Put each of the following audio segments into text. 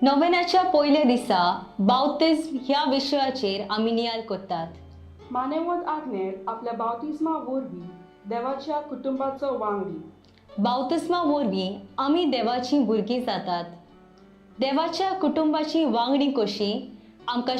नोवेनाच्या पयल्या दिसा बावतिज्म ह्या विशयाचेर आमी नियाळ करतात. मानेवंत आग्नेल आपल्या बावतिज्मा वरवीं देवाच्या कुटुंबाचो वांगडी. बावतिज्मा वरवीं आमी देवाचीं भुरगीं जातात. देवाच्या कुटुंबाची वांगडी कशी आमकां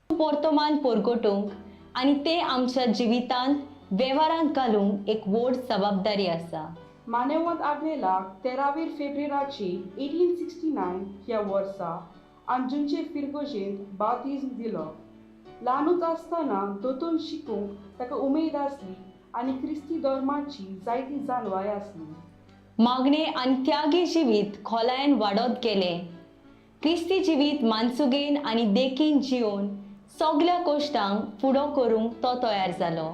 वर्तमान परगटूंक आनी तें आमच्या जिवितांत वेव्हारांत घालूंक एक व्हड जबाबदारी आसा. मानेवंत आग्नेलाक 13 फेब्रेराची 1869 ह्या वर्सा अंजुनचे फिरगोजेंत बावतिज्म दिलो. ल्हानूच आसतना दोतोन शिकूंक ताका उमेद आसली आनी क्रिस्ती धर्माची जायती जाणवाय आसली. मागणे आनी त्यागी जिवीत खोलायेन वाडत गेलें. क्रिस्ती जिवीत मानसुगेन आनी देखीन जिवन सगल्या कश्टांक फुडो करूंक तो तयार जालो.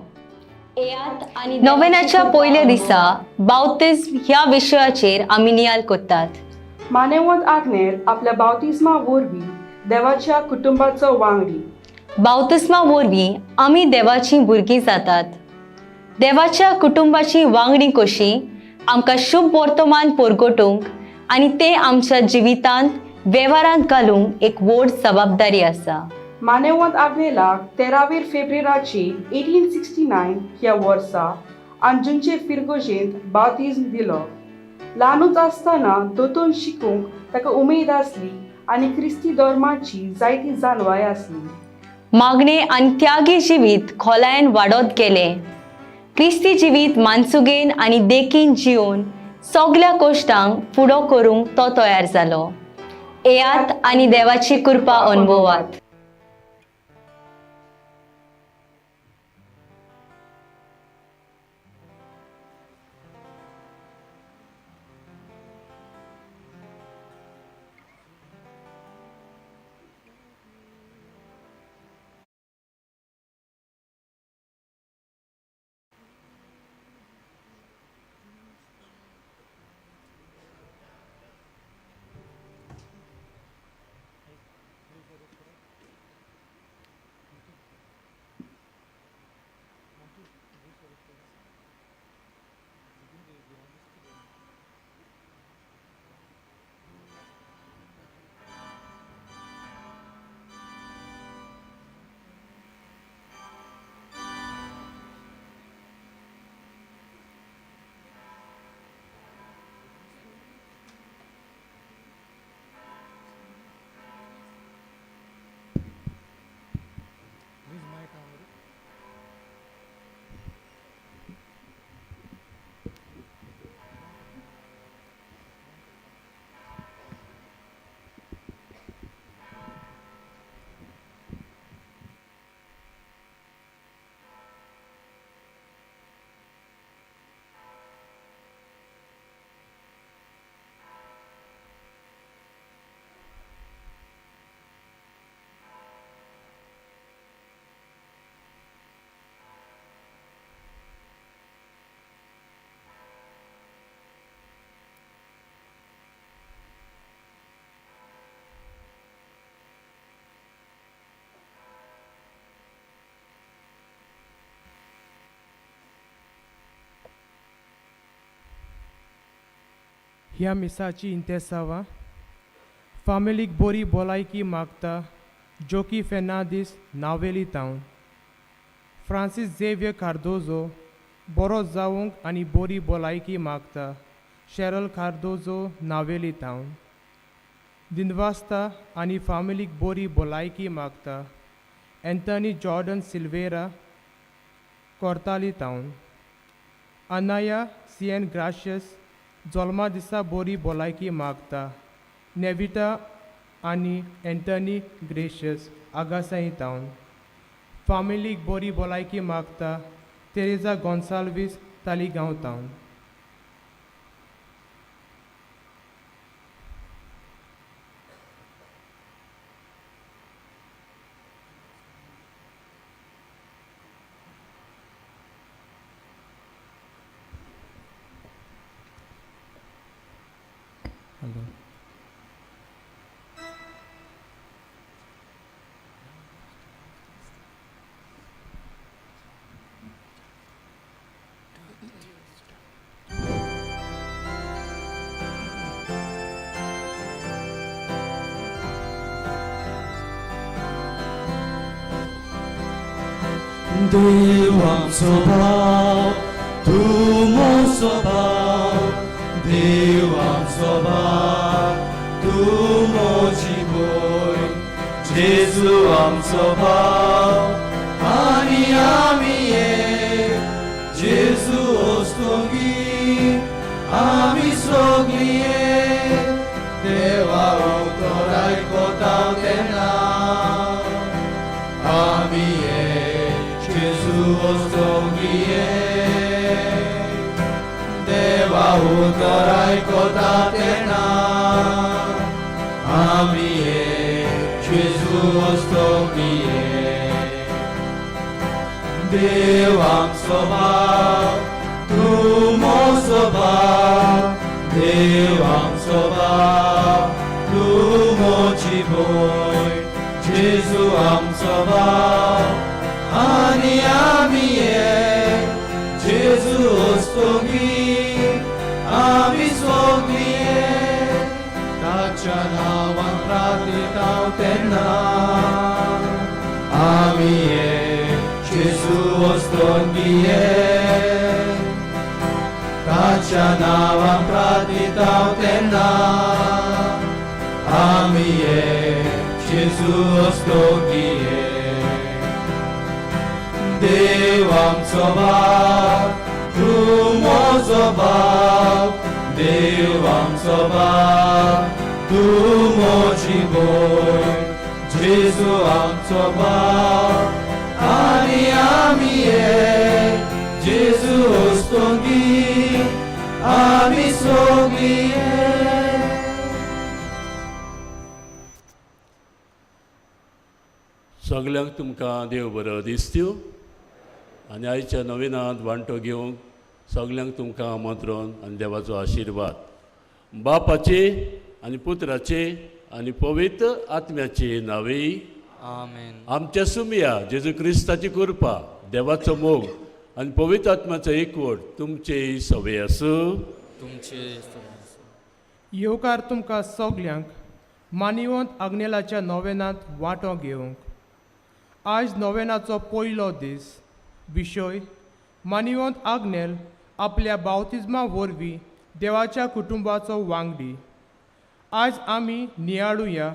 येयात आनी नोवेनाच्या पयल्या दिसा बावतिज्म ह्या विशयाचेर आमी नियाळ करतात. मानेवंत आग्नेल आपल्या बावतिज्मा वरवीं देवाच्या कुटुंबाचो वांगडी. बावतिज्मा वरवीं आमी देवाचीं भुरगीं जातात. देवाच्या कुटुंबाची वांगडी कशी आमकां शुभ वर्तमान परगटूंक आनी तें आमच्या जिवितांत वेव्हारांत घालूंक एक व्हड जबाबदारी आसा. मानेवंत आग्नेलाक 13 फेब्रेराची 1869 ह्या वर्सा अंजुनचे फिरगोजेंत बावतिज्म दिलो. ल्हानूच आसतना दोतोन शिकूंक ताका उमेद आसली आनी क्रिस्ती धर्माची जायती जाणवाय आसली. मागणे आनी त्यागी जिवीत खोलायेन वाडत गेलें. क्रिस्ती जिवीत मानसुगेन आनी देखीन जिवन सगल्या कश्टांक फुडो करूंक तो तयार जालो. येयात आनी देवाची कृपा अनुभवात. ह्या मिसाची इंतेसांवां फामिलीक बोरी भलायकी मागता जोकी फेर्नांदीस नावेली तावन. फ्रांसीस झेवियर कार्दोजो बरो जावंक आनी बोरी भलायकी मागता शेरल कार्दोजो नावेली तावन. दिनवास्ता आनी फामिलीक बोरी भलायकी मागता एंथनी जॉर्डन सिल्वेरा कोर्ताली तावन. अनाया सीएन ग्राशियस जल्मा दिसा बोरी भलायकी मागता नेविता आनी एंथनी ग्रेशियस आगासाई तावन. फामिलीक बोरी भलायकी मागता तेरेजा गोन्साल्वीस तालिगांव तावन. Hello. देव आमचो भाव तूं म्हजो भाव देव आमचो भाव तूं म्हजी भयण जेजू आमचो भाव आनी आमी एक जेजू वस्तुगी आमी सगळीं एक देवा उतर आयकता तेन्ना आमी एक जेजू वस्तुगी एक देवा उतर आयकता तेन्ना आमी एक जेजू वस्तुगी एक देव आमचो भाव तूं म्हजो भाव देव आमचो भाव तूं म्हजी भयण जेजू आमचो भाव आनी आमी एक जेजू वस्तुगी आमी सगळीं एक ताच्या नांवान प्रार्थिताव तेन्ना आमी एक जेजू वस्तुगी एक ताच्या नांवान प्रार्थिताव तेन्ना आमी एक जेजू वस्तुगी एक देव आमचो भाव तूं म्हजो भाव देव आमचो भाव तूं म्हजी भयण जेजू आमचो भाव आनी आमी एक जेजू वस्तुगी आमी सगळीं एक. सगल्यांक तुमकां देव बरो दिसत्यो आनी आयच्या नविनांत वांटो घेवंक सगल्यांक तुमकां आमंत्रण आनी देवाचो आशिर्वाद. बापाचे आनी पुत्राचे आनी पवित्र आत्म्याचे नांवे आमेन. आमच्या सुमया जेजू क्रिस्ताची कृपा, देवाचो मोग आनी पवित्र आत्म्याचो एकवट तुमचे सवे आसूं. तुमचे येवकार तुमकां सगल्यांक मानिवंत आग्नेलाच्या नोवेनांत वांटो घेवंक. आयज नोवेनाचो पयलो दीस. विशय मानिवंत आग्नेल आपल्या बावतिज्मा वरवीं देवाच्या कुटुंबाचो वांगडी. आयज आमी नियाळुया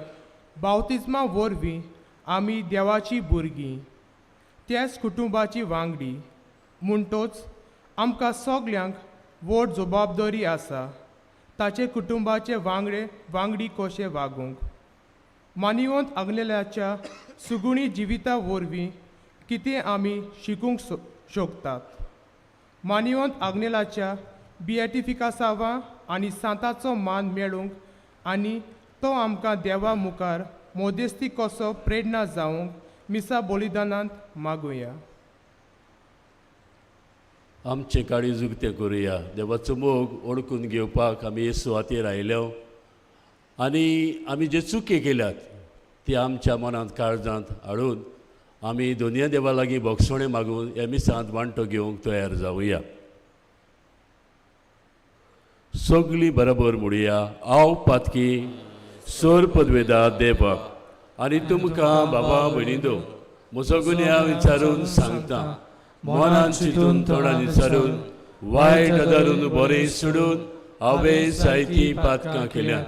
बावतिज्मा वरवीं आमी देवाची भुरगीं, त्याच कुटुंबाची वांगडी. म्हणटोच आमकां सगल्यांक व्हड जबाबदारी आसा ताचे कुटुंबाचे वांगडे वांगडी कशें वागूंक. मानिवंत आग्नेलाच्या सुगुणी जिविता वरवीं कितें आमी शिकूंक शकतात. मानिवंत आग्नेलाच्या बिएटिफिकासांवा आनी सांताचो मान मेळूंक आनी तो आमकां देवा मुखार मोदेस्ती कसो प्रेरणा जावंक मिसा बलिदानांत मागुया. आमचें काळीज उक्तें करुया. देवाचो मोग ओळखून घेवपाक आमी हे सुवातेर आयल्या आनी आमी जे चुकी केल्यात ती आमच्या मनांत काळजांत हाडून आमी दोनया देवा लागीं भोगसणें मागून ह्या मिसांत वांटो घेवंक तयार जावया. सगळीं बरोबर म्हणुया, हांव पातकी सोर पदवेदा देवाक आनी तुमकां बाबा भयणींनो म्हजो गुन्यांव विचारून सांगता. मनान चिंतून तोंडान विचारून वायट आदारून बरें सोडून हांवें जायतीं पातकां केल्यात.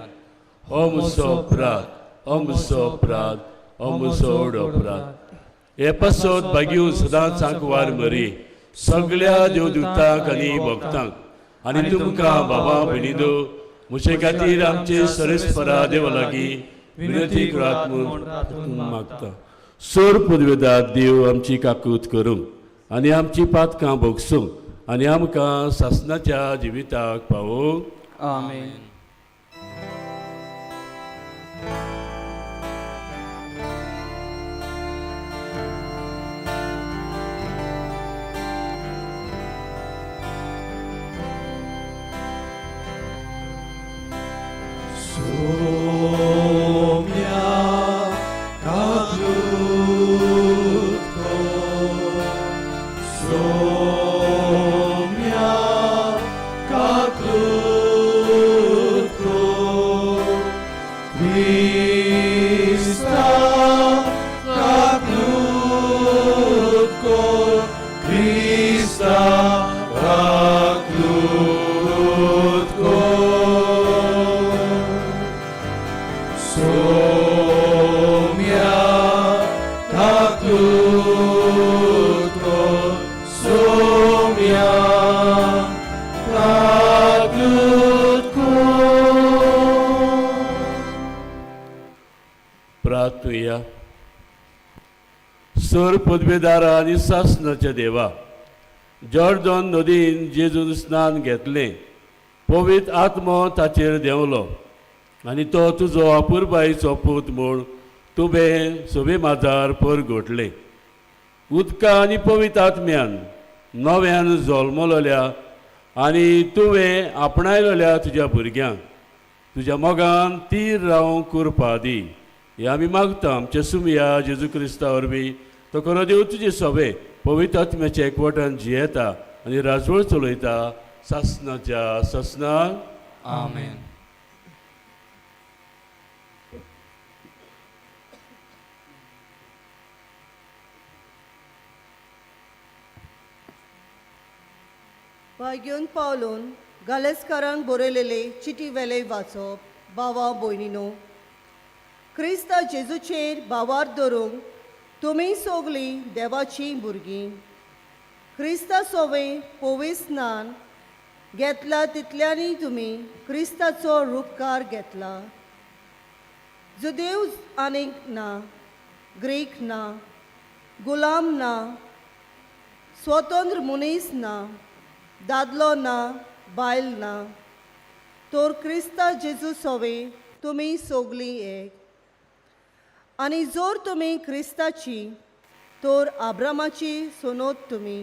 हो म्हजो अपराध, हो म्हजो अपराध, हो म्हजो व्हड अपराध. हे पासत भाग्यू सदांच आंकवार मरी सगळ्या देवदूतांक आनी भक्तांक आनी तुमकां बाबा भयणींनो म्हजे खातीर आमचे सरेस्परा देवा लागीं विनंती करात म्हूण मागता. सोर पुदवेदार देव आमची काकूत करूंक आनी आमची पातकां भोगसूंक आनी आमकां सासणाच्या जिविताक पावोवंक. आमेन. सोम्या काकूत कर, सोम्या काकूत प्रार्थुया. सर पदवेदारा आनी सासनाच्या देवा, जॉर्दन नदीन जेजून स्नान घेतलें, पवित्र आत्मो ताचेर देंवलो आनी तो तुजो अपुरबायेचो पूत म्हूण तुवें सोबे माजार परगटलें. उदका आनी पवित्र आत्म्यान नव्यान जल्मलोल्या आनी तुवें आपणायलोल्या तुज्या भुरग्यांक तुज्या मोगान तीर रावंक कुरपा दी. हे आमी मागता आमच्या सुमया जेजू क्रिस्ता वरवीं. तो खरो देव तुजे सोबे पवित्र आत्म्याच्या एकवटान जियेता आनी राजवळ चलयता सासनाच्या सासनाक. आमेन. भाग्योन पावलोन गालेस्कारांक बरयलेले चिटी वेले वाचप. भावा भयणीनो, क्रिस्ता जेजूचेर भावार धरूंक तुमी सगलीं देवाचीं भुरगीं. क्रिस्ता सोवे पवित्र स्नान घेतला तितल्यांनी तुमी क्रिस्ताचो रुपकार घेतला. जुदेव आनीक ना, ग्रीक ना, गुलाम ना, स्वतंत्र मनीस ना, दादलो ना, बायल ना, तर क्रिस्ता जेजू सोवे तुमी सगलीं एक. आनी जर तुमी क्रिस्ताची तर आब्रामाची सोनोत तुमी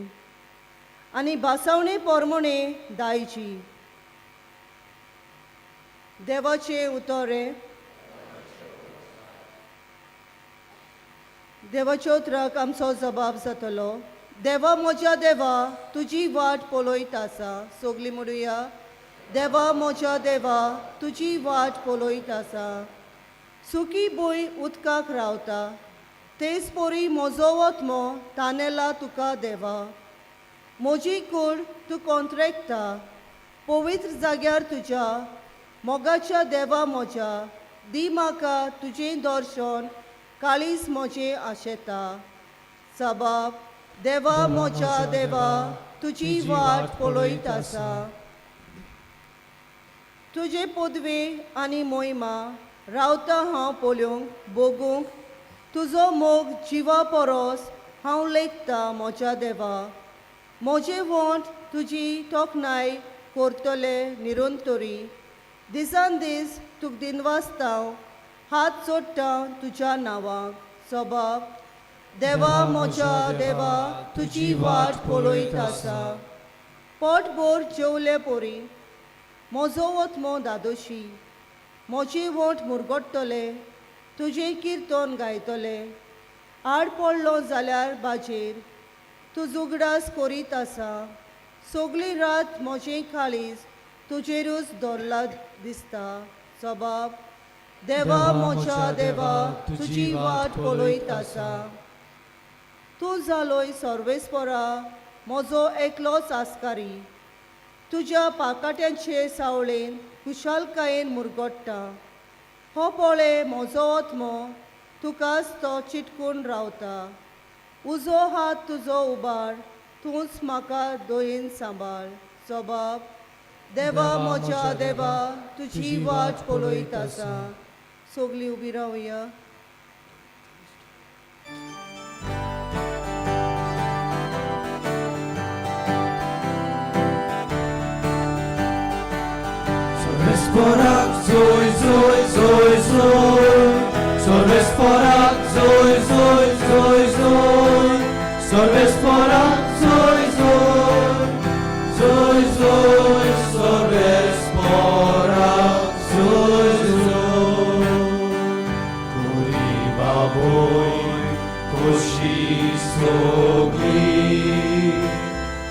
आनी भासावणे पोरमोणे दायची. देवाचें उतर हें. देवाच्या उतराक आमचो जबाब जातलो. देवा म्हज्या देवा, तुजी वाट पळयत आसा. सगलीं म्हणुया, देवा म्हज्या देवा, तुजी वाट पळयत आसा. सुकी भूंय उदकाक रावता, तेच परी म्हजो वतमो तानेला तुका देवा. म्हजी कूड तूं कोंत्रेकता पवित्र जाग्यार तुज्या मोगाच्या देवा म्हज्या, दी म्हाका तुजें दर्शन, काळीज म्हजें आशेता. सबाब देवा म्हज्या देवा, तुजी वाट पळयत आसा. तुजे पदवे आनी मोहिमा रावता हांव पळोवंक भोगूंक, तुजो मोग जिवा परस हांव लेखता म्हज्या देवा. म्हजे वोंठ तुजी तोखणाय करतले निरंतरी, दिसान दीस तुका दिनवासता, हात जोडटा तुज्या नांवाक. सबाब देवा म्हज्या देवा, तुजी वाट पळयत आसा. पोटभर जेवले पोरी म्हजो वतमो दादोशी, म्हजी वोंठ मुरगट्टले तुजें किर्तन गायतले. आड पडलो जाल्यार बाजेर तूं जुगडास करीत आसा. सगली रात म्हजें काळीज तुजेरूच धरला दिसता. सबाब देवा म्हज्या देवा, तुजी वाट पळयत आसा. तूं जालोय सर्वेस्परा म्हजो एकलोच आस्कारी, तुज्या पाकाट्यांचे सावळेन खुशालकायेन मुरगट्टा. हो पळय म्हजो आत्मो तुकाच तो चिटकून रावता. उजो हात तुजो उबार, तूंच म्हाका दयेन सांबाळ. सबाब देवा म्हज्या देवा, तुजी वाट पळयत आसा. सगलीं उबी रावया. Sorvesporak zoy zoy zoy zoy, Sorvesporak zoy zoy zoy zoy, Sorvesporak zoy zoy zoy zoy, Sorvesporak zoy zoy. Kuriba boy koshi sogli,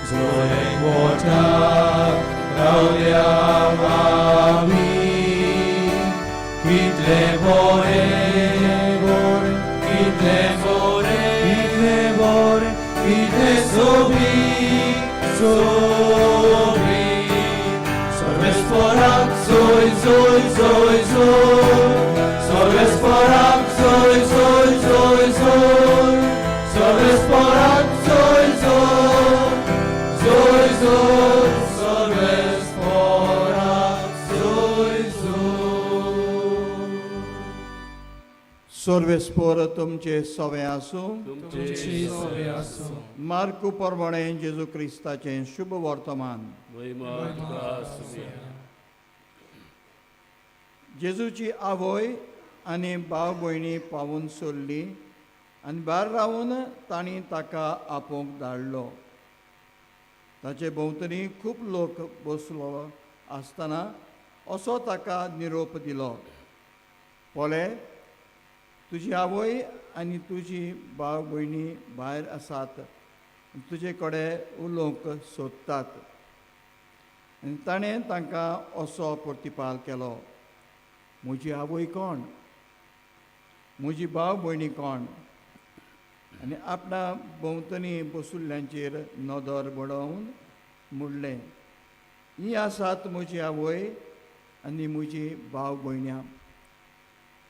Zoy water raulya mami, kitle bore bore, kitle bore kitle bore, kitle sobi sobi. Sorvesporak zoy zoy zoy zoy, Sorvesporak zoy zoy zoy zoy, Sorvesporak zoy zoy zoy zoy, Sorvesporak zoy zoy. सर्वेस्पोर तुमचे सवे आसूं. तुमचे सवे आसूं. मार्कू प्रमाणे जेजू क्रिस्ताचें शुभ वर्तमान. महिमा तुका आसूं. जेजूची आवय आनी भाव भयणी पावून सोडली आनी भायर रावून तांणी ताका आपोवंक धाडलो. ताचे भोंवतणी खूब लोक बसलो आसतना असो ताका निरोप दिलो, पळय तुजी आवय आनी तुजी भाव भयणी भायर आसात, तुजे कडेन उलोवंक सोदतात. आनी ताणें तांकां असो प्रतिपाल केलो, म्हजी आवय कोण, म्हजी भाव भयणी कोण? आनी आपणा भोंवतणी बसुल्ल्यांचेर नदर बडोवन म्हणलें, हीं आसात म्हजी आवय आनी म्हजी भाव भयण्यां.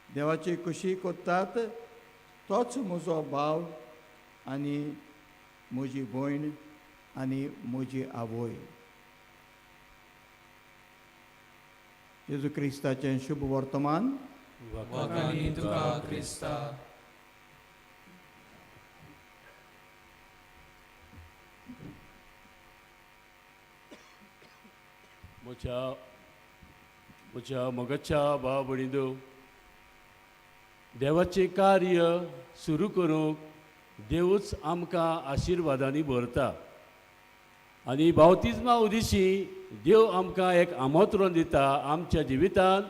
देवाची खुशी करतात तोच म्हजो भाव आनी म्हजी भयण आनी म्हजी आवय. जेजू क्रिस्ताचें शुभ वर्तमान. वाखाणी तुका क्रिस्ता. म्हज्या म्हज्या मोगाच्या भाव भयणींनो, देवाचें कार्य सुरू करूंक देवूच आमकां आशिर्वादांनी भरता आनी बावतिज्मा उदेशी देव आमकां एक आमंत्रण दिता आमच्या जिवितांत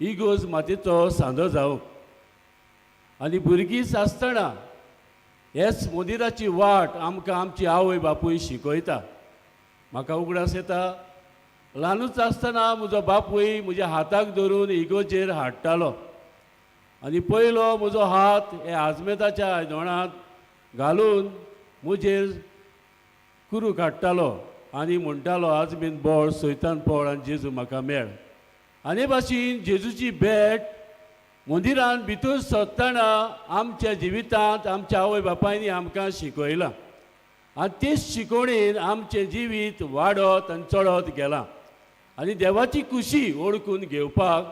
इगोज मातयेचो सांदो जावंक. आनी भुरगींच आसतना हेच मंदिराची वाट आमकां आमची आवय बापूय शिकयता. म्हाका उगडास येता, ल्हानूच आसतना म्हजो बापूय म्हज्या हाताक धरून इगोजेर हाडटालो आनी पयलो म्हजो हात हे आजमेताच्या आयदोणांत घालून म्हजेर कुरू काडटालो आनी म्हणटालो, आजमेन बोळ सैतान पळ आनी जेजू म्हाका मेळ. आनी भाशेन जेजूची भेट मंदिरान भितर सरतना आमच्या जिवितांत आमच्या आवय बापायनी आमकां शिकयलां आनी तेच शिकवणेन आमचें जिवीत वाडत आनी चडत गेलां. आनी देवाची खुशी ओळखून घेवपाक,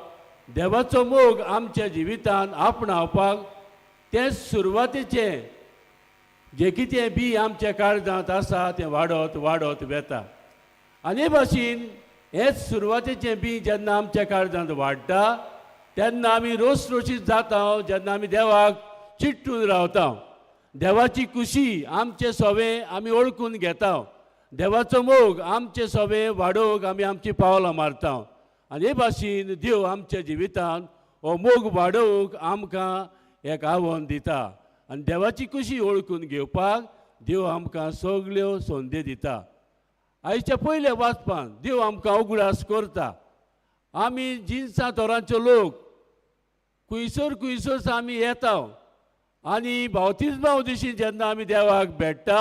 देवाचो मोग आमच्या जिवितांत आपणावपाक तें सुरवातेचें जें कितें बी आमच्या काळजांत आसा तें वाडत वाडत वेता. आनी हे भाशेन हेंच सुरवातेचें बी जेन्ना आमच्या काळजांत वाडटा तेन्ना आमी रोस रोशीत जाता, जेन्ना आमी देवाक चिट्टून रावता, देवाची खुशी आमचे सोवे आमी ओळखून घेता, देवाचो मोग आमचे सोवे वाडोवंक आमी आमची पावलां मारता. आनी हे भाशेन देव आमच्या जिवितांत हो मोग वाडोवंक आमकां एक आव्हान दिता आनी देवाची खुशी ओळखून घेवपाक देव आमकां सगल्यो संदी दिता. आयच्या पयल्या वाचपान देव आमकां उगडास करता, आमी जिनसां तोरांचे लोक खुंयसर खुंयसर आमी येता आनी बावतिज्मा उदेशी जेन्ना आमी देवाक भेट्टा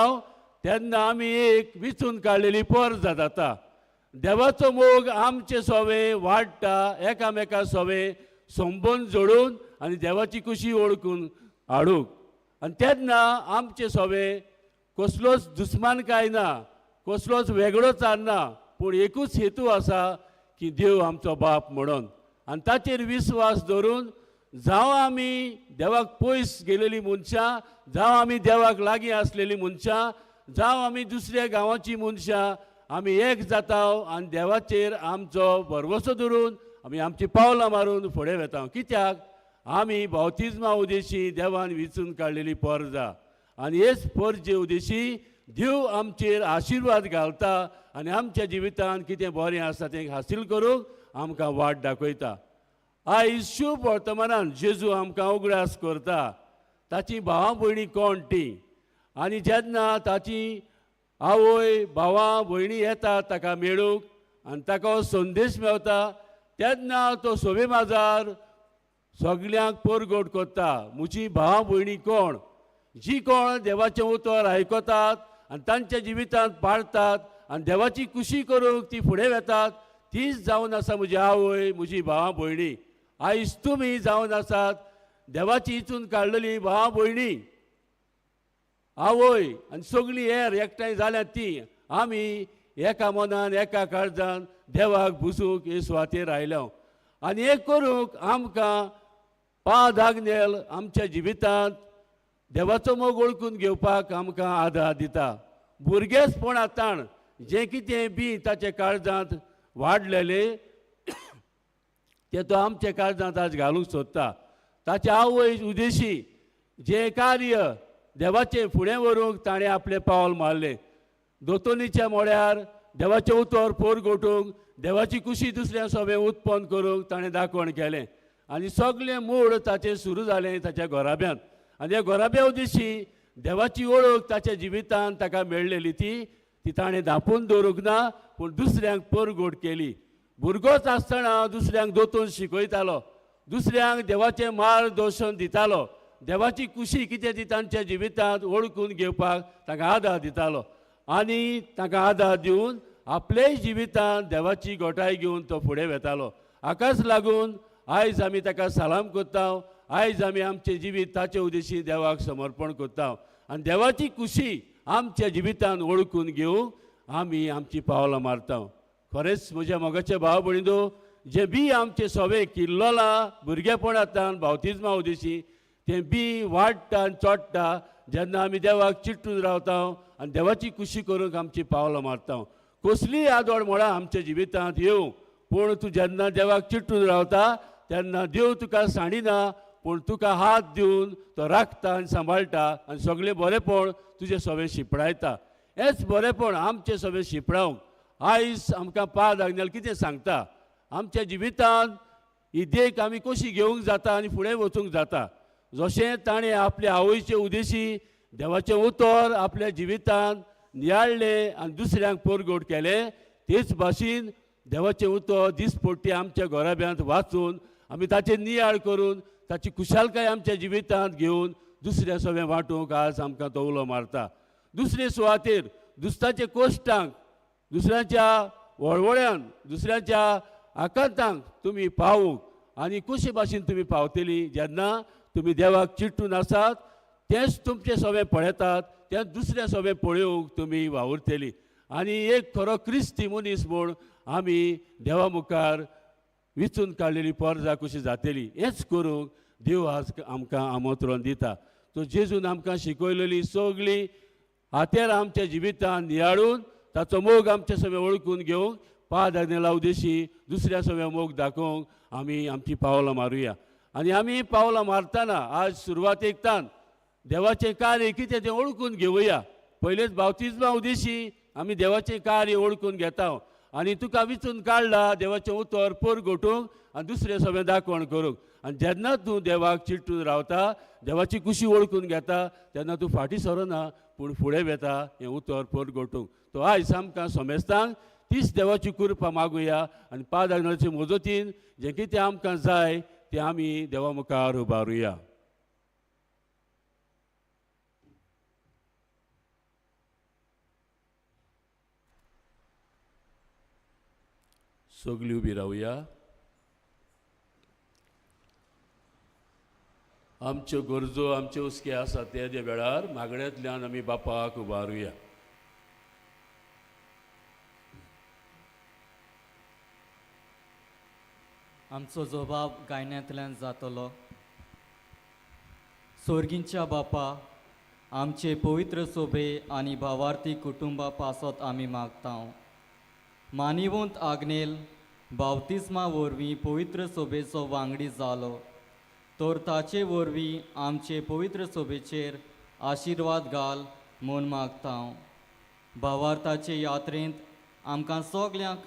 तेन्ना आमी एक विचून काडलेली परजा जाता. देवाचो मोग आमचे सोवे वाडटा, एकामेका सोवे संबंद जोडून आनी देवाची खुशी ओळखून हाडूंक. आनी तेन्ना आमचे सोवे कसलोच दुस्मानकाय ना, कसलोच वेगळोच ना, पूण एकूच हेतू आसा की देव आमचो बाप म्हणून. आनी ताचेर विस्वास दवरून जावं आमी देवाक पयस गेलेलीं मनशां, जावं आमी देवाक लागीं आसलेलीं मनशां, जावं आमी दुसऱ्या गांवाचीं मनशां, आमी एक जाता आनी देवाचेर आमचो भरवसो धरून आमी आमचीं पावलां मारून फुडें वेता. कित्याक आमी बावतिज्मा उदेशी देवान विचून काडलेली परजा आनी हेच परजे उदेशी देव आमचेर आशिर्वाद घालता आनी आमच्या जिवितांत कितें बरें आसा तें हासील करूंक आमकां वाट दाखयता. आयज शुभ वर्तमानान जेजू आमकां उगडास करता ताची भावां भयणी कोण ती, आनी जेन्ना ताची आवय भावां भयणी येतात ताका मेळूंक आनी ताका हो संदेश मेवता तेन्ना तो सोबे माजार सगल्यांक परगट करता, म्हजी भावां भयणी कोण, जी कोण देवाचें उतर आयकतात आनी तांच्या जिवितांत पाळतात आनी देवाची खुशी करूंक ती फुडें वेतात, तीच जावन आसा म्हजी आवय, म्हजी भावां भयणी. आयज तुमी जावन आसात देवाची इचून काडलेली भावां भयणी, आवय आनी सगळीं हेर एकठांय जाल्यात ती आमी एका मनान एका काळजान देवाक बुसूंक हे सुवातेर आयल्या. आनी हें करूंक आमकां पाद आग्नेल आमच्या जिवितांत देवाचो मोग वळखून घेवपाक आमकां आदार दिता. भुरगेंचपणा ताण जें कितें बी ताच्या काळजांत वाडलेलें तें तो आमच्या काळजांत आज घालूंक सोदता. ताच्या आवय उदेशी जें कार्य देवाचें फुडें व्हरूंक ताणें आपलें पावल मारलें. दोतोनीच्या मोड्यार देवाचें उतर पोर गोटूंक, देवाची कुशी दुसऱ्या सोबें उत्पन्न करूंक ताणें दाखवण केलें आनी सगळें मूळ ताचें सुरू जालें ताच्या घराब्यांत. आनी ह्या घराब्या उदेशी देवाची वळख ताच्या जिवितांत ताका मेळ्ळेली ती ती ताणें धांपून दवरूंक ना, पूण दुसऱ्यांक परगोट केली. भुरगोच आसतना दुसऱ्यांक दोतोन शिकयतालो, दुसऱ्यांक देवाचें मार्गदर्शन दितालो, देवाची कुशी कितें ती तांच्या जिवितांत वळखून घेवपाक तांकां आदार दितालो आनी तांकां आदार दिवन आपलेय जिवितांत देवाची गोठाय घेवन तो फुडें वेतालो. हाकाच लागून आयज आमी ताका सलाम करता, आयज आमी आमचें जिवीत ताचे उदेशी देवाक समर्पण करता आनी देवाची कुशी आमच्या जिवितांत वळखून घेवंक आमी आमची पावलां मारता. खरेंच म्हज्या मोगाचे भाव भयणींनो, जें बी आमचें सवें किल्लोलां भुरगेपणांतल्यान बावतिज्मा उदेशी तें बी वाडटा आनी चोडटा जेन्ना आमी देवाक चिटून रावता आनी देवाची कुशी करूंक आमची पावलां मारता. कसलीय आदोड म्हळ्यार आमच्या जिवितांत येवं, पूण तूं जेन्ना देवाक चिटून रावता तेन्ना देव तुका सांडिना, पूण तुका हात दिवन तो राखता आनी सांबाळटा आनी सगळें बरेंपण तुजें सगळें शिंपडायता. हेंच बरेंपण आमचें सगळें शिंपडावंक आयज आमकां पाद आग्नेल कितें सांगता, आमच्या जिवितांत ही देख आमी कशी घेवंक जाता आनी फुडें वचूंक जाता. जशें ताणें आपल्या आवयचे उदेशी देवाचें उतर आपल्या जिवितांत नियाळ्ळें आनी दुसऱ्यांक परगोट केलें, तेच भाशेन देवाचें उतर दिसपट्टी आमच्या घराब्यांत वाचून आमी ताचेर नियाळ करून ताची खुशालकाय आमच्या जिवितांत घेवन दुसऱ्या सगळें वांटूंक आज आमकां तो उलो मारता. दुसरे सुवातेर दुसऱ्याच्या कोश्टांक, दुसऱ्यांच्या वळवळ्यान, दुसऱ्यांच्या आकांतांक तुमी पावूंक आनी कशे भाशेन तुमी पावतली जेन्ना तुमी देवाक चिटून आसात, तेंच तुमचें सगळें पळयतात, तेंच दुसऱ्या सगळें पळोवंक तुमी वावुरतली आनी एक खरो क्रिस्ती मनीस म्हूण आमी देवा मुखार विचून काडलेली पोरजा कशी जातली. हेंच करूंक देव आज आमकां आमंत्रण दिता. तो जेजून आमकां शिकयलेली सगळी हातेर आमच्या जिवितांत नियाळून ताचो मोग आमच्या सगळें वळखून घेवंक पाद आग्नेला उदेशी दुसऱ्या सगळ्या मोग दाखोवंक आमी आमची पावलां मारुया. आनी आमी पावलां मारतना आज सुरवातेक तान देवाचें कार्य कितें तें वळखून घेवया. पयलेच बावतिज्मा उदेशी आमी देवाचें कार्य वळखून घेता आनी तुका विचून काडला देवाचें उतर पोर गोटूंक आनी दुसरें सगळें दाखवण करूंक. आनी जेन्ना तूं देवाक चिटून रावता, देवाची कुशी वळखून घेता, तेन्ना तूं फाटीं सरना पूण फुडें वेता हें उतर पोर गोटूंक. तो आयज आमकां समेस्तांक तीच देवाची कृपा मागुया आनी पाद आग्नेलाचे मजतीन जें कितें आमकां जाय तें आमी देवा मुखार उबारुया. सगळीं उबी रावया. आमच्यो गरजो, आमच्यो हुस्के आसा ते वेळार मागण्यांतल्यान आमी बापाक उबारुया. आमचो जबाब गायण्यांतल्यान जातलो. सोर्गींच्या बापा, आमचे पवित्र सोबे आनी भावार्थी कुटुंबा पासत आमी मागता. मानिवंत आग्नेल बावतिस्मा वरवीं पवित्र सोबेचो वांगडी जालो तर ताचे वरवीं आमचे पवित्र सोबेचेर आशिर्वाद घाल म्हूण मागता. भावार्थाचे यात्रेंत आमकां सगल्यांक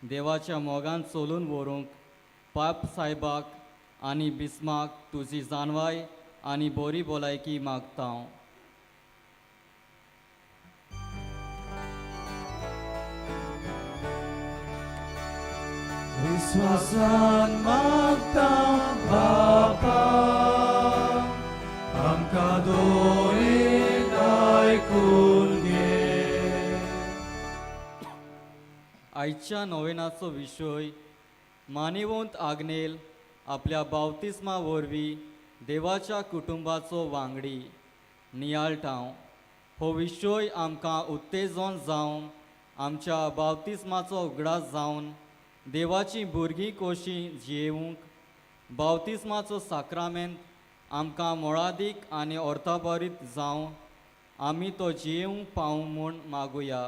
देवाच्या मोगान चलून व्हरूंक पाप सायबाक आनी बिस्माक तुजी जानवाय आनी बरी भलायकी मागता. विश्वासान मागता बापा, आमकां दोळेन आयकून घे. आयच्या नोवेनाचो विशय मानिवंत आग्नेल आपल्या बावतिस्मा वरवीं देवाच्या कुटुंबाचो वांगडी नियाळटांव. हो विशय आमकां उत्तेजन जावन आमच्या बावतिस्माचो उगडास जावन देवाची भुरगीं कशीं जियेवंक बावतिस्माचो साक्रामेंत आमकां मोळादीक आनी अर्थाभरीत जावं आमी तो जियेवंक पावूं म्हूण मागुया.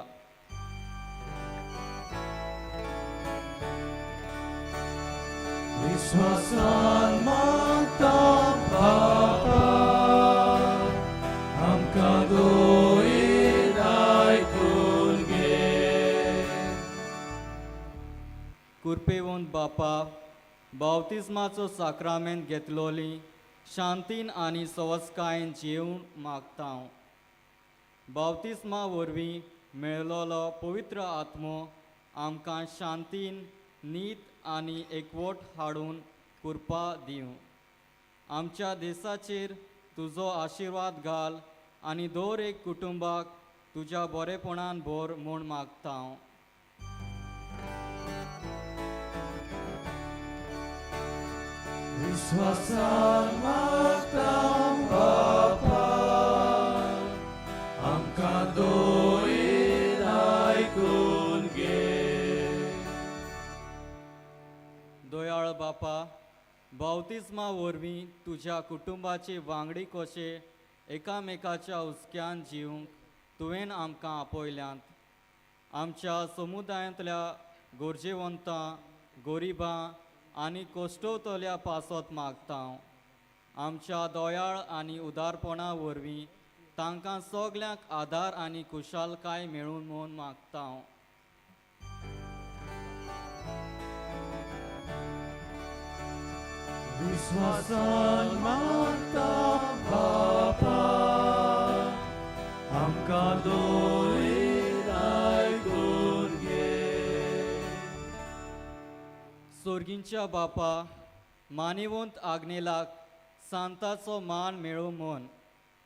विश्वासान मागता बापा आमकां दोन आयकून घे. कुरपेवंत बापा, बावतिस्माचो साक्रामेंत घेतलोली शांतीन आनी सवस्कायेन जियेवंक मागता. बावतिस्मा वरवीं मेळलोलो पवित्र आत्मो आमकां शांतीन नीत आनी एकवट हाडून कृपा दिवं. आमच्या देशाचेर तुजो आशिर्वाद घाल आनी दर एक कुटुंबाक तुज्या बरेपणान भर म्हूण मागता. विश्वासान मागता बापा आमकां दोन आयकून घे. दयाळ बापा, बावतिस्मा वरवीं तुज्या कुटुंबाचे वांगडी कशे एकामेकाच्या हुस्क्यान जिवंक तुवें आमकां आपयल्यांत. आमच्या समुदायांतल्या गरजेवंतां, गरिबां आनी कश्टवतल्या पासत मागता. आमच्या दयाळ आनी उदारपणा वरवीं तांकां सगल्यांक आदार आनी खुशालकाय मेळून म्हूण मागता. विश्वासान मागता बापा आमकां दोन आयकून घे. सोर्गींच्या बापा, मानिवंत आग्नेलाक सांताचो मान मेळूं म्हूण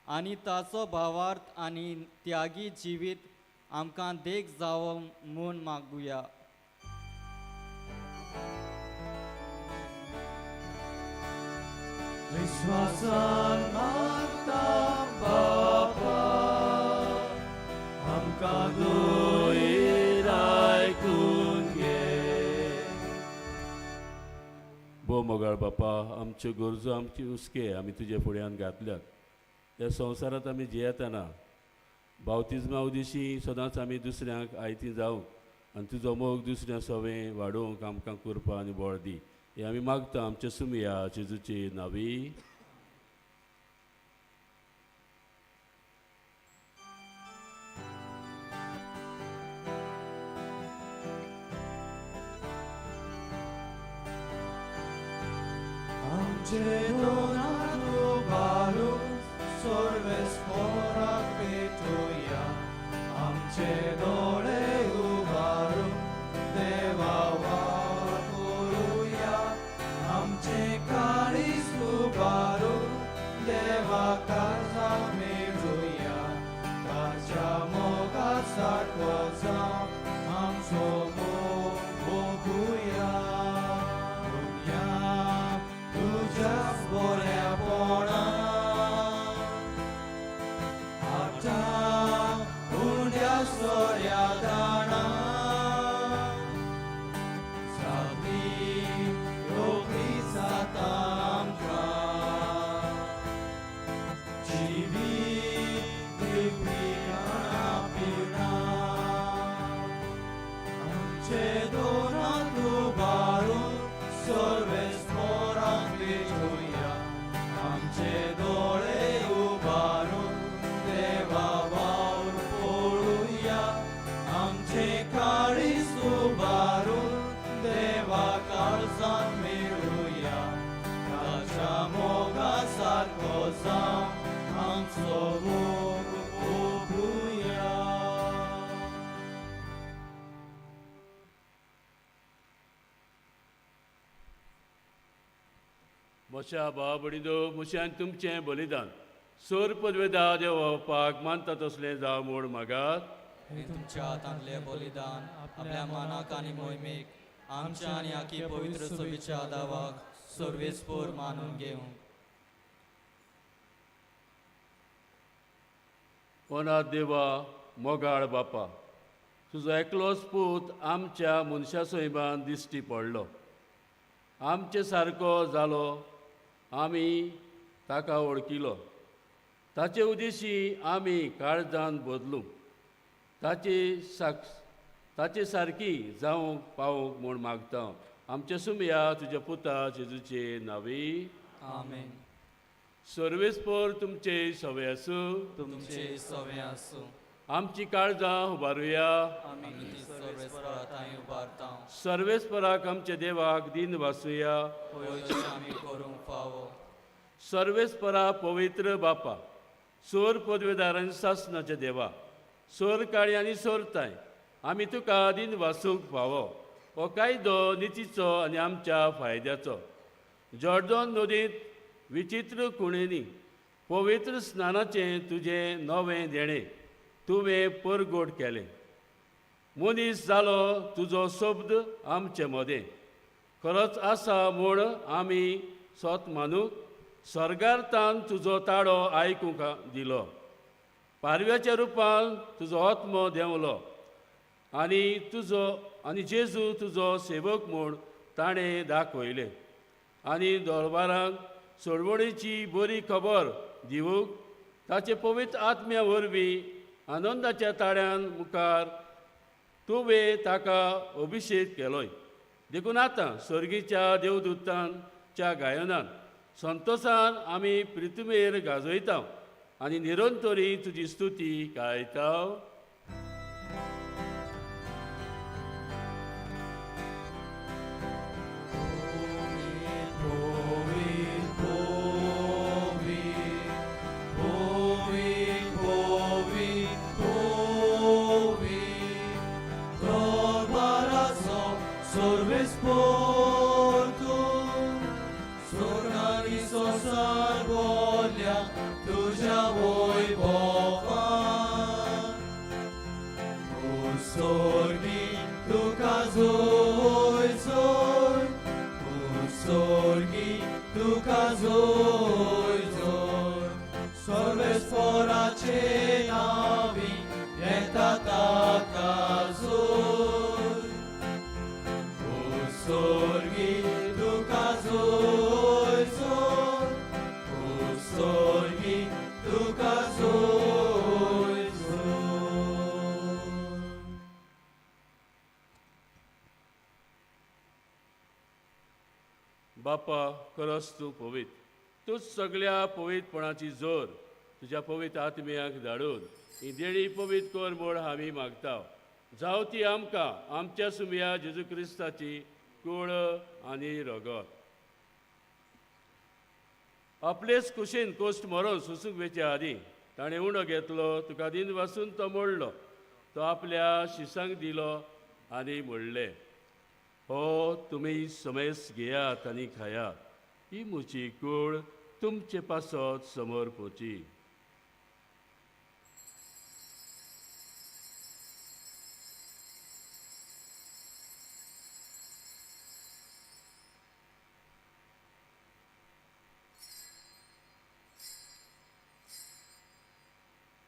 आनी ताचो भावार्थ आनी त्यागी जिवीत आमकां देख जावं म्हूण मागुया. विश्वासान मागता बापा आमकां दोन आयकून घे. भोव मोगाळ बापा, आमच्यो गरजो आमची हुस्के आमी तुजे फुड्यान घातल्यात. ह्या संवसारांत आमी जियेतना बावतिज्मा उदेशी सदांच आमी दुसऱ्यांक आयती जावंक आनी तुजो मोग दुसऱ्यां सवें वाडोवंक आमकां कृपा आनी बळ दी. हें आमी मागता आमच्या सुमया जेजूचे नांवी. आमचे दोनांतलो बारू सर्वेस्पोराक पेटोया, आमचे दोळे उबारून देवा वावर करुया, आमचे काळीज उबारून देवा काळजाक मेळुया, ताच्या मोगा सारको जावं आमचो मोग भोगुया. दुनिया तुज्याच बऱ्यापणान आतां उण्या सोऱ्या दाणां जागली रोखडी जाता आमकां जिवीत दिवपी खाणां पिणां आमचे दोनांत उबारून सर्वेस्पोराक पेटोवया, आमचे दोळे उबारून देवा वावर पळोवया, आमचे काळीज उबारून देवा काळजांत मेळुया, ताच्या मोगा सारको जावं आमचो मोग भोगुया. म्हज्या भाव भयणींनो, म्हज्यान तुमचें बलिदान सोर पदवेदा देवपाक मानता तसलें जावं म्हूण मागात. हे तुमच्या हातांतलें बलिदान आपल्या मानाक आनी मोहिमेक आमच्या आनी आखी पवित्र सभेच्या दावाक सर्वेस्पोर मानून घेवं. ओनाथ देवा मोगाळ बापा, तुजो एकलोच पूत आमच्या मनशा सैमान दिश्टी पडलो. आमचे सारको जालो, आमी ताका वळखिलो। ताचे उदेशी आमी काळजान बदलूंक, ताचे सारकी जावंक पावूंक म्हूण मागता। आमचे सुमया तुज्या पुता जेजूचे नांवी, आमेन। सर्वेस्पर तुमचे सवे आसूं, तुमचे सवे आसूं। आमची काळजां उबारुया, आमी ती सर्वेस्परा थंय उबारता। सर्वेस्पराक आमच्या देवाक दिन वासुया, पयशे आमी करूंक फावो। सर्वेस्परा पवित्र बापा, सोर पदवेदार आनी सासनाच्या देवा, सोर काळी आनी सोरताय, आमी तुका दिन वासूंक फावो। हो कायदो नितीचो आनी आमच्या फायद्याचो। जॉर्डन नदींत विचित्र खुणेनी पवित्र स्नानाचें तुजें नवें देणें तुवें परगोट केलें। मनीस जालो तुजो शब्द आमचे मदें खरोच आसा म्हूण आमी सोत मानूंक स्वर्गार तान तुजो ताळो आयकूंक दिलो। पारव्याच्या रुपान तुजो आत्मो देंवलो आनी तुजो आनी जेजू तुजो सेवक म्हूण ताणें दाखयलें आनी दरबारांक सोडवणीची बरी खबर दिवंक ताचे पवित्र आत्म्या वरवीं आनंदाच्या ताळ्यान मुखार तुवें ताका अभिशेक केलोय। देखून आतां सर्गीच्या देवदूतांच्या गायनान संतोसान आमी प्रितुमेर गाजयता आनी निरंतरी तुजी स्तुती गायता। बापा, खरोच तूं पवित्र, तूंच सगळ्या पवित्रपणाची जोर तुज्या पवित्र आत्म्याक धाडून ही देणी पवित्र कर म्हूण आमी मागता। जावं ती आमकां आमच्या सुमया जेजू क्रिस्ताची कूळ आनी रगत। आपलेच कुशीन कोश्ट मरोन सुसूंक वेचे आदीं ताणें उणो घेतलो, तुका दिन वासून तो मोडलो, तो आपल्या शिसांक दिलो आनी म्हणलें, हो तुमी समेस घेयात आनी खायात, ही म्हजी कूळ तुमचे पासत समोर पोची।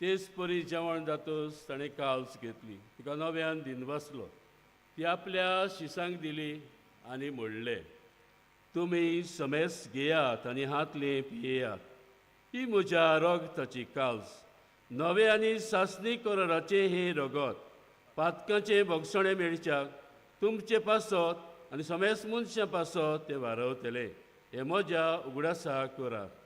तेच परी जेवण जातच ताणें काल्स घेतली, तिका नव्यान दिन वाचलो, ती आपल्या शिसांक दिली आनी म्हणलें, तुमी समेस घेयात आनी हातलें पियेयात, ही म्हज्या रगताची काल्स, नवे आनी सासणी कराराचें हें रगत पातकांचें भोगसणें मेळच्याक तुमचे पासत आनी समेस मनशां पासत तें वारवतलें। हें म्हज्या उगडासा करात।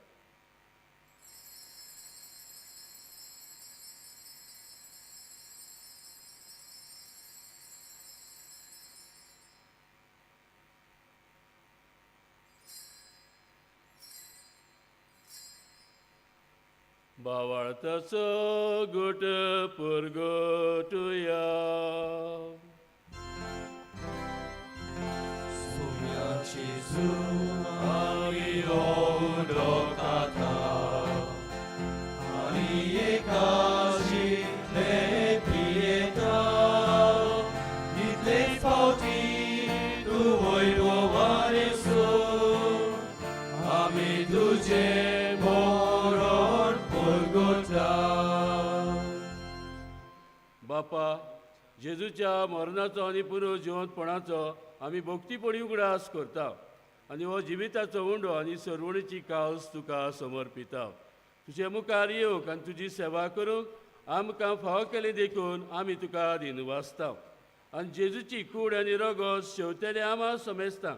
बावाळताचो गोट परगटुया। सुम्याची आमी उदकाता आनी एकाशी ते पियेता, इतलेच फावटी तूं वैभवान येसू, आमी तुजें मरण परगटा। बापा, जेजूच्या मरणाचो आनी पुनर्जिवंतपणाचो आमी भक्तीपणी उगडास करता। आनी हो जिविताचो उंडो आनी सरवणीची कावस तुका समर्पिता. तुजे मुखार येवंक आनी तुजी सेवा करूंक आमकां फावो केली देखून आमी तुका दिनवासता. आनी जेजूची कूड आनी रगत शेवतेले आमा समेस्ता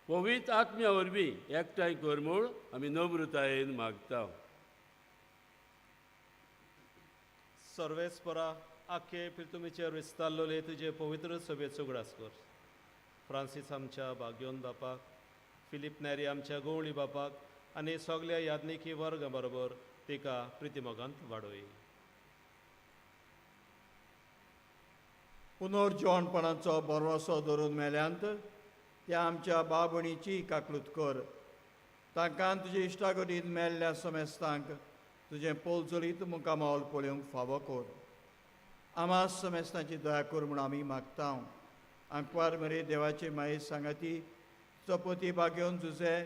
पवित्र आत्म्या वरवीं एकठांय कर म्हूण आमी नम्रतायेन मागता. सर्वेस्परा आखे पिर्तुमीचेर विस्तारलोले तुजे पवित्र सभेचो उगडास कर. फ्रांसीस आमच्या बाग्योन बापाक, फिलीप नेरी आमच्या गवळी बापाक आनी सगल्या याज्ञिकी वर्गा बरोबर तिका प्रितिमोगांत वाडोय. पुनर्जिवणपणाचो भरवसो धरून मेल्यांत त्या आमच्या बाबणीची काकलूत कर. तांकां तुजे इश्टागतीन मेल्ल्या समेस्तांक तुजें पोलचलीत मुखामोल पळोवंक फावो कर. आमा समेस्तांची दया कर म्हूण आमी मागता. आंकवार मरे देवाचे माये सांगाती चपती बागेवन जुजे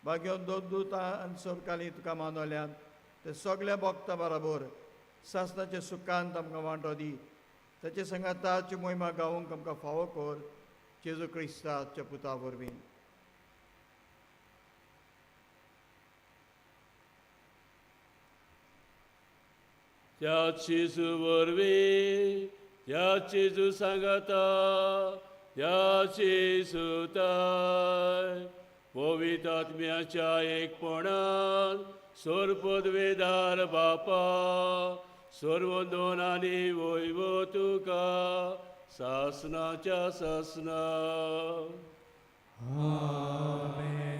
बागेवन दोन दुतां आनी सरकाली तुका मानवल्यान ते सगल्या भोगता बराबर सासणाचे सुखांत आमकां वांटो दी. ताचे सांगाताची मोहिमा गावंक आमकां फावो कर जेजू क्रिस्ताच्या पुता वरवीं. त्या जेजू वरवीं, त्या जेजू सांगाता, त्या जेजूताय पवित्र आत्म्याच्या एकपणान सर्वपदवेदार बापा सर्वदोन आनी वैभव तुका सासनाच्या सासना. आमेन.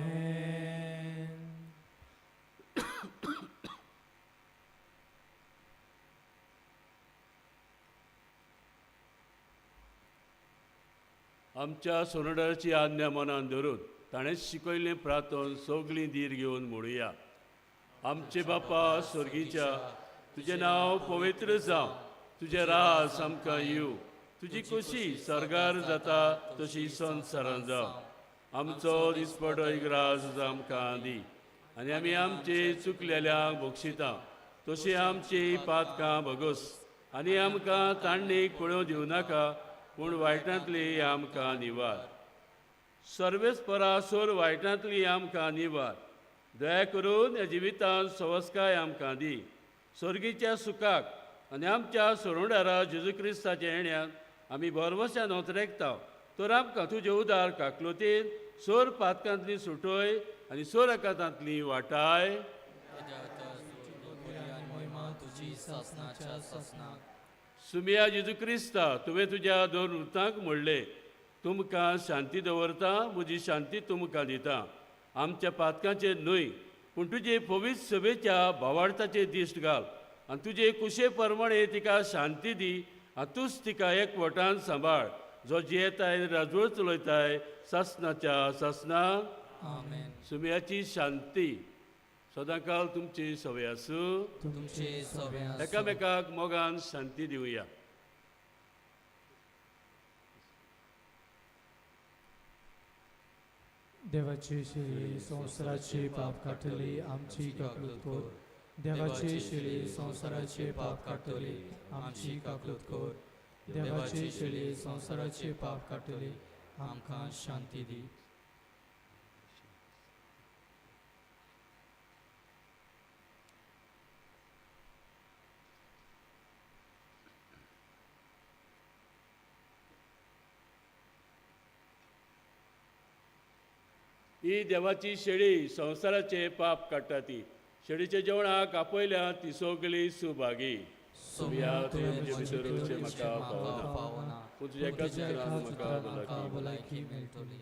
आमच्या सोनडाची आज्ञा मनान धरून ताणें शिकयल्लें प्रार्थन सगळीं धीर घेवन म्हणुया. आमचे बापा स्वर्गीच्या, तुजें नांव पवित्र जावं, तुजें राज आमकां येवं, तुजी खुशी सर्गार जाता तशी संवसारान जावं. आमचो दिसपटो एक राज आमकां दी आनी आमी आमचे चुकलेल्यांक बक्षिता तशी आमची पातकां भोगोस आनी आमकां तांडणीक पळोवंक दिवं नाका पूण वायटांतली आमकां निवार. सर्वेस्परा सोर वायटांतली आमकां निवार. दया करून ह्या जिवितांत सवस्काय आमकां दी. स्वर्गीच्या सुखाक आनी आमच्या सोरुंडारा जेजू क्रिस्ताच्या येण्यान आमी भरवश्यान ओतरेकता. तर आमकां तुजे उदार काकलुतीन सोर पातकांतली सुटोय आनी सोर आकांतांतली वाटाय. सुमिया जेजू क्रिस्ता, तुवें तुज्या दोन वृत्तांक म्हणलें, तुमकां शांती दवरता, म्हजी शांती तुमकां दिता. आमच्या पातकांचेर न्हय पूण तुजे पवित्र सभेच्या भावार्थाचेर दिश्ट घाल आनी तुजे कुशे प्रमाणे तिका शांती दी आनी तूंच तिका एकवटान सांबाळ, जो जियेताय राजवट चलयताय सासनाच्या सासना. आमेन. सुमियाची शांती सदांकाल तुमची सवय आसूं. तुमची सवय आसूं. एकामेकाक मोगान शांती दिवया. देवाची शिळी संवसाराचे पाप काडटली आमची काकलूत कर. देवाची शिळी संवसाराचे पाप काडटली आमची काकलूत कर. देवाची शिळी संवसाराचे पाप काडटली आमकां शांती दी. ही देवाची शेळी संवसाराचे पाप काडटा ती शेळीच्या जेवणाक आपयल्या ती सगळी सुभागी. म्हाका पावना पूण तुज्या एका सुत्रान म्हाका भलायकी मेळटली.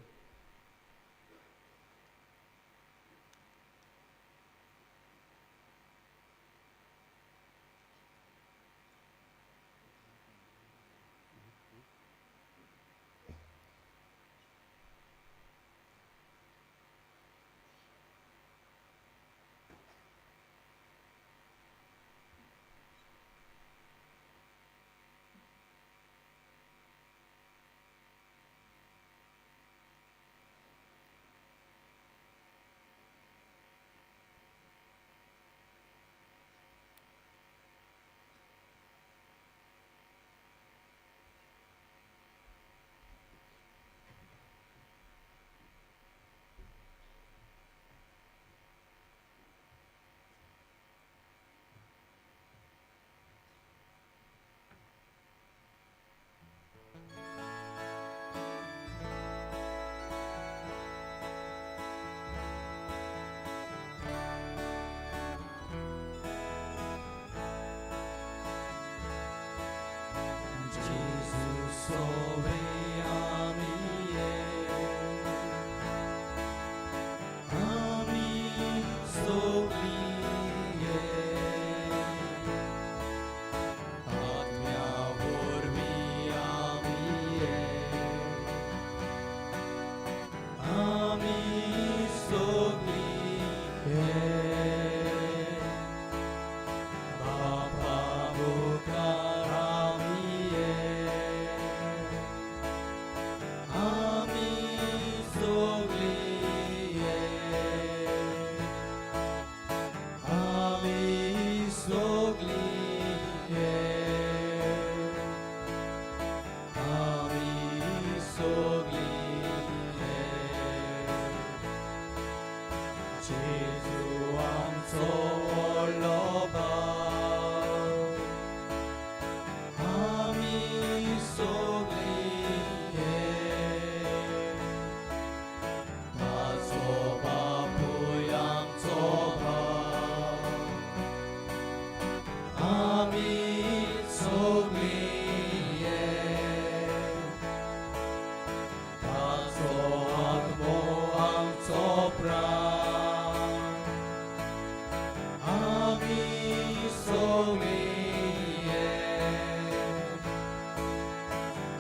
सगळीं एक,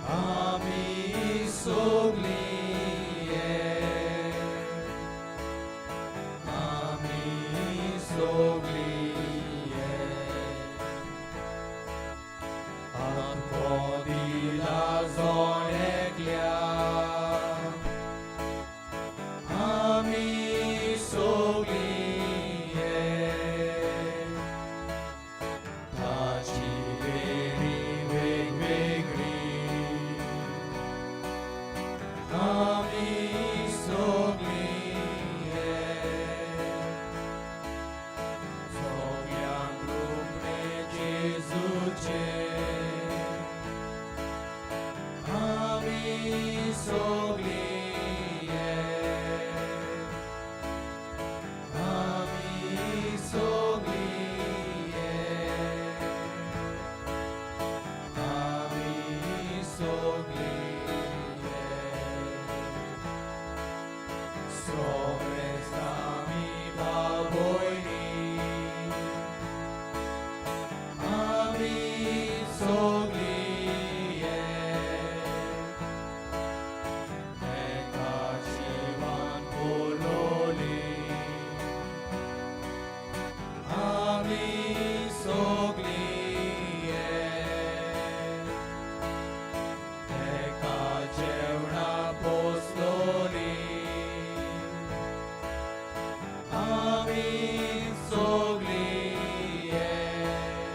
आमी सगळीं एक, आमी सगळीं एक. आत्मो दिला जण एकल्याक, आमी सगळीं एक, ताची देणी वेगवेगळी, आमी सगळीं एक, सगळ्यांक रुपणें जेजूचें, आमी सगळीं एक, आमी सगळीं एक, आमी सगळीं एक. समेस्त आमी भाव भयणी, आमी सगळीं एक, एका जिवान पुरलोली, आमी सगळीं एक, एका जेवणा पोसलोली, आमी सगळीं एक,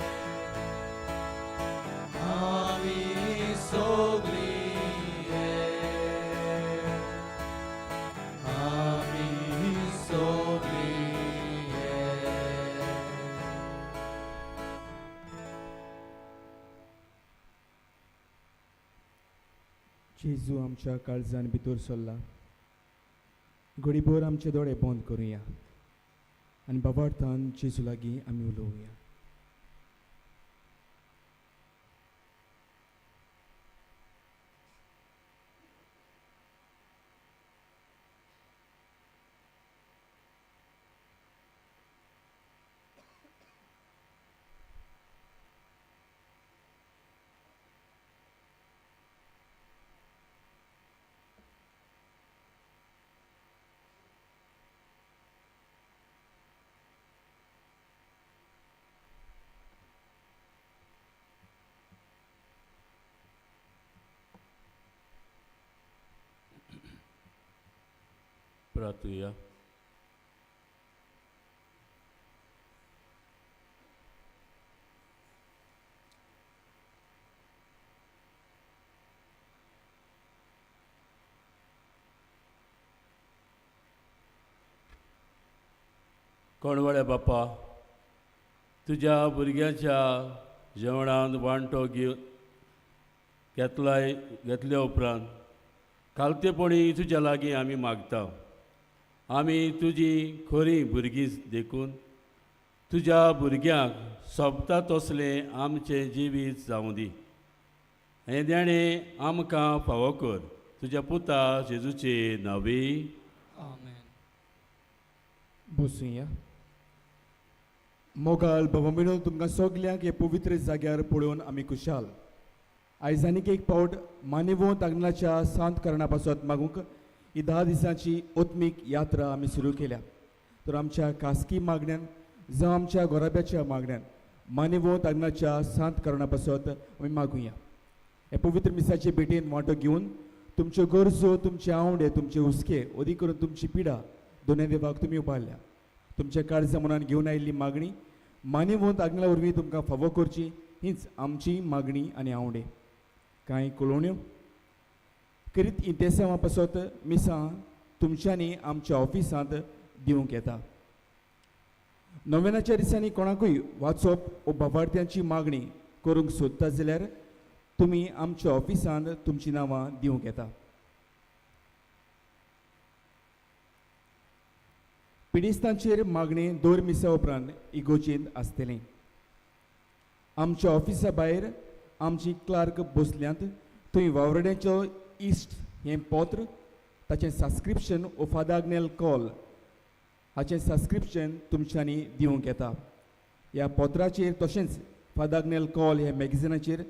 आमी सगळीं एक, आमी सगळीं एक. जेजू आमच्या काळजान भितर सरला. घडीभर आमचे दोळे बंद करुया आनी बाबार्थान जेजू लागीं आमी उलोवया. प्रार्थुया. कोणवाड्या बापा, तुज्या भुरग्यांच्या जेवणांत वांटो घेतलाय घेतल्या उपरांत खालतेपणी तुज्या लागीं आमी मागता. आमी तुजी खरी भुरगीं देखून तुज्या भुरग्यांक सोबता तसलें आमचें जिवीत जावं दी. हें देणें आमकां फावो कर तुज्या पुता जेजूचे नांवी. आमेन. बसुया. मोगाल बाबा, तुमकां सगल्यांक हे पवित्र जाग्यार पळोवन आमी खुशाल. आयज आनीक एक पावट मानेवंत आग्नेलाच्या सांत करणा पासत मागूंक ही 10 दिसांची आत्मीक यात्रा आमी सुरू केल्या. तर आमच्या खासगी मागण्यान जावं आमच्या घराब्याच्या मागण्यान मानेवंत आग्नेलाच्या सांत करणा पासत आमी मागुया. हे पवित्र मिसाचे भेटेन वांटो घेवन तुमच्यो गरजो, तुमचे आवडे, तुमचे हुस्के, अदीक करून तुमची पिडा दोनूय देवाक तुमी उबारल्या. तुमच्या काळजा मनान घेवन आयिल्ली मागणी मानेवंत आग्नेला वरवीं तुमकां फावो करची हीच आमची मागणी आनी आवडे. कांय कळोवण्यो करीत इंतेसांवा पासत मिसां तुमच्यांनी आमच्या ऑफिसांत दिवंक येता. नोवेनाच्या दिसांनी कोणाकूय वाचप वो बाबार्थ्यांची मागणी करूंक सोदता जाल्यार तुमी आमच्या ऑफिसांत तुमचीं नांवां दिवंक येता. पिडिस्तांचेर मागणी दर मिसा उपरांत इगोजेंत आसतलें. आमच्या ऑफिसा भायर आमची क्लार्क बसल्यांत थंय वावराड्यांचो इश्ट हें पत्र, ताचें सबस्क्रिप्शन ओ फादर आग्नेल कॉल हाचें सबस्क्रिप्शन तुमच्यांनी दिवंक येता. ह्या पत्राचेर तशेंच फादर आग्नेल कॉल ह्या मॅगझिनाचेर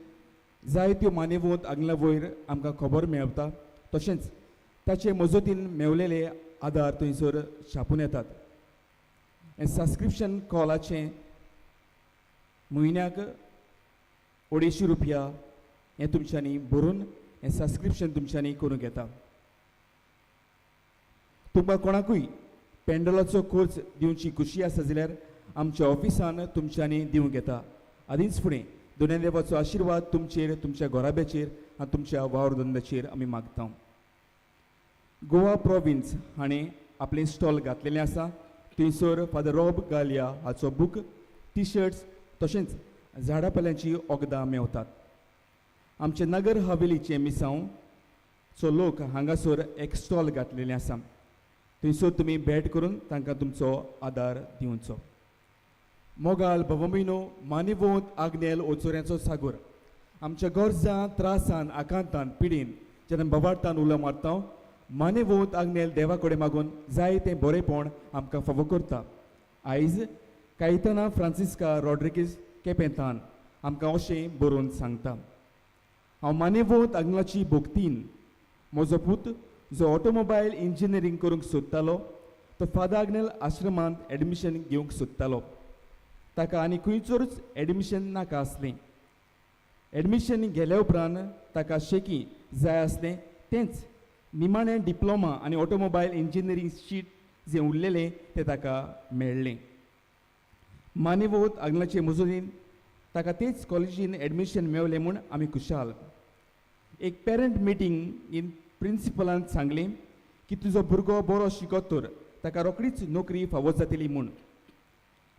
जायत्यो मानेवंत आग्नेला वयर आमकां खबर मेळटा, तशेंच ताचे मजतीन मेवलेले आदार थंयसर छापून येतात. हें सबस्क्रिप्शन कॉलाचें म्हयन्याक 250 रुपया हें तुमच्यांनी भरून हें सबस्क्रिप्शन तुमच्यांनी करूंक येता. तुमकां कोणाकूय पेंडलाचो कोर्स दिवची खुशी आसा जाल्यार आमच्या ऑफिसान तुमच्यांनी दिवंक येता. आदींच फुडें दोनय देवाचो आशिर्वाद तुमचेर, तुमच्या घराब्याचेर आनी तुमच्या वावर धंद्याचेर आमी मागता. गोवा प्रोविन्स हाणें आपलें स्टॉल घातलेलें आसा. थंयसर फादर रॉब गालिया हाचो बूक, टी शर्ट्स तशेंच झाडां पाल्यांची वखदां मेवतात. आमचे नगर हवेलीचें मिसांव सो लोक हांगासर एक स्टॉल घातलेलें आसा. थंयसर तुमी भेट करून तांकां तुमचो आदार दिवचो. मोगाल भवमिनो मानिवोंत आग्नेल ओचोऱ्यांचो सागोर आमच्या गरजां त्रासान आकांतान पिडीन जेन्ना बवार्तान उलो मारता, मानेवोंत आग्नेल देवा कडेन मागून जाय तें बरेंपण आमकां फावो करता. आयज कायताना फ्रांसिस्का रॉड्रिगीज केपेंतान आमकां अशें बरोवन सांगता, हांव मानेवोंत आग्नेलाची भोक्तीन म्हजो पूत जो ऑटोमोबायल इंजिनियरींग करूंक सोदतालो तो फादर आग्नेल आश्रमांत एडमिशन घेवंक सोदतालो. ताका आनी खंयचरूच एडमिशन नाका आसलें. एडमिशन गेल्या उपरांत ताका शेकी जाय आसलें तेंच निमाणें डिप्लोमा आनी ऑटोमोबायल इंजिनियरींग शीट जें उरलेलें तें ताका मेळ्ळें. मानेवोत आग्नेलाचे मजुरीन ताका तेच कॉलेजीन एडमिशन मेवलें म्हूण आमी खुशाल. एक पेरंट मिटींग प्रिंसिपलान सांगलें की तुजो भुरगो बरो शिकत तर ताका रोखडीच नोकरी फावो जातली म्हूण.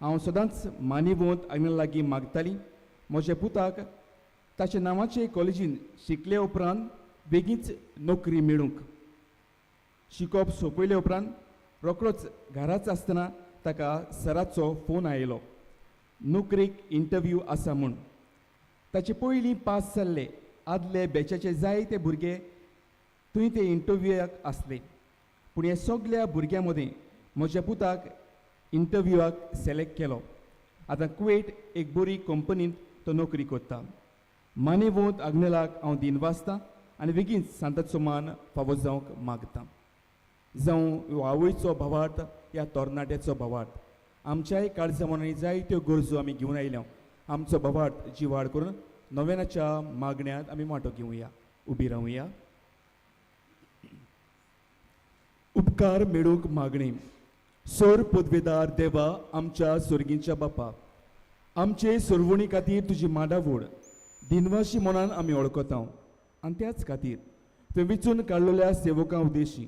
हांव सदांच मानेवोंत आग्नेला लागीं मागताली म्हज्या पुताक ताच्या नांवाचे कॉलेजीन शिकले उपरांत बेगीच नोकरी मेळूंक. शिकप सोंपयले उपरांत रोखडोच घराच आसतना ताका सराचो फोन आयलो, नोकरेक इंटरव्यू आसा म्हूण. ताचे पयलीं पास जाल्ले आदले बॅचाचे जायते भुरगे थंय ते इंटरव्यूआक आसले, पूण हे सगल्या भुरग्यां मदीं म्हज्या पुताक इंटरव्यूआक सिलेक्ट केलो. आतां कुवेट एक बरी कंपनींत तो नोकरी करता. मानेवोंत आग्नेलाक हांव दिन वाचतां आनी बेगीन सांताचो मान फावो जावंक मागता. जावं आवयचो भावार्थ या तरणाट्याचो भावार्थ, आमच्याय काळजा मनांनी जायत्यो गरजो आमी घेवन आयल्या. आमचो भावार्थ जिवाड करून नव्यानाच्या मागण्यांत आमी वांटो घेवया. उबी रावया. उपकार मेळूंक मागणी. सोर पदवेदार देवा आमच्या सोर्गींच्या बापा, आमचे सोरवणी खातीर तुजी माडावड दिनवाशी मनान आमी वळखता आनी त्याच खातीर तुवें विचून काडलेल्या सेवकां उद्देशी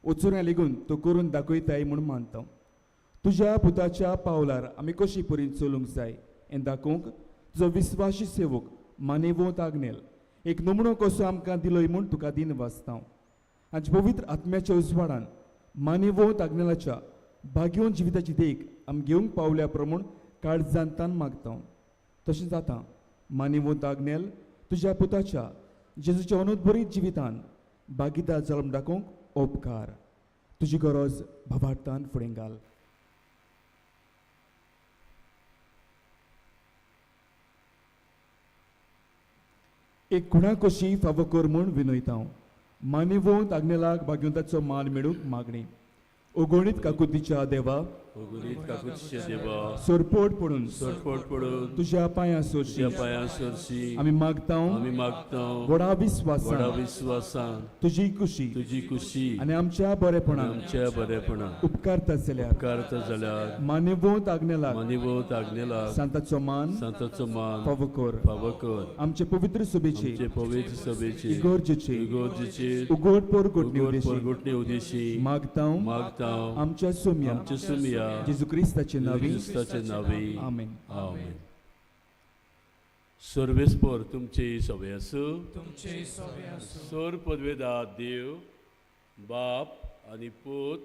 वचुऱ्यां लेगून तूं करून दाखयताय म्हूण मानता. तुज्या पुताच्या पावलार आमी कशी परीन चलूंक जाय हें दाखोवंक तुजो विस्वाशी सेवक मानेवोंत आग्नेल एक नमुनो कसो आमकां दिलोय म्हूण तुका दिन वाचता. आनी पवित्र आत्म्याच्या उजवाडान मानेवोंत आग्नेलाच्या भाग्योन जिविताची देख आमी घेवंक पावल्या प्रमाण काळजान तान मागता. तशें जाता मानेवोंत आग्नेल तुज्या पुताच्या जेजूच्या अनुद्भरीत जिवितान भागीदार जल्म दाखोवंक उपकार. तुजी गरज भावार्थान फुडें घाल. एक खुणा कशी फावो कर म्हूण विनयता. मानेवोंत आग्नेलाक भाग्यवंताचो मान मेळूंक मागणी. ओगोणीत काकुतीच्या देवा, ओगोणीत काकुतीच्या देवा, सरपोट पडून, सरपोट पडून तुज्या पांयां सोरशी, तुज्या पांयां सोरशी आमी मागता, आमी मागता व्हडा विस्वासान, व्हडा विस्वासान तुजी खुशी, तुजी खुशी आनी आमच्या बरेपणान, आमच्या बरेपणान उपकारता जाल्यार, उपकारता जाल्यार मानेवोंत आग्नेलाक, मानेवोंत आग्नेलाक सांताचो मान, सांताचो मान फावो कर, फावो कर. आमचे पवित्र सभेचे, आमचे पवित्र सभेचे इगोर्जेचे, इगोर्जेचे उगड पोरगोटणी उगड उद्देशी पोरगोटणी उद्देशी मागता, मागता आमच्या सोम्या, आमच्या सोम्या जेजू क्रिस्ताचे नावी, क्रिस्ताचे नावी. आमेन. आमेन. सर्वेस्पर तुमचे सवे आसूं, तुमचे सवे आसूं. सोर पदवेदा देव बाप आनी पूत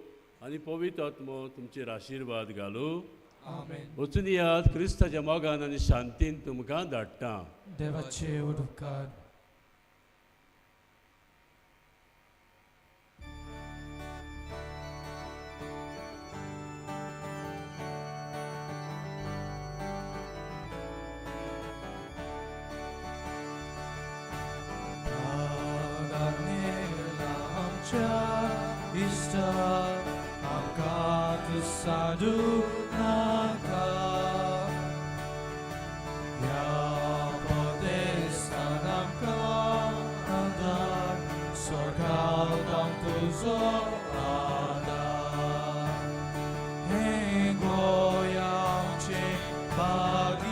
आनी पवित्र आत्मो तुमचेर आशिर्वाद घालूं. आमेन. वचून याद क्रिस्ताच्या मोगान आनी शांतीन तुमकां धाडटा. देवाचे उपकार. इश्टा आमकां तूं साडू नाका ह्या परदेसान आमकां आदार स्वर्गांत तुजो आदार हें गोंय आमचें भाग्य.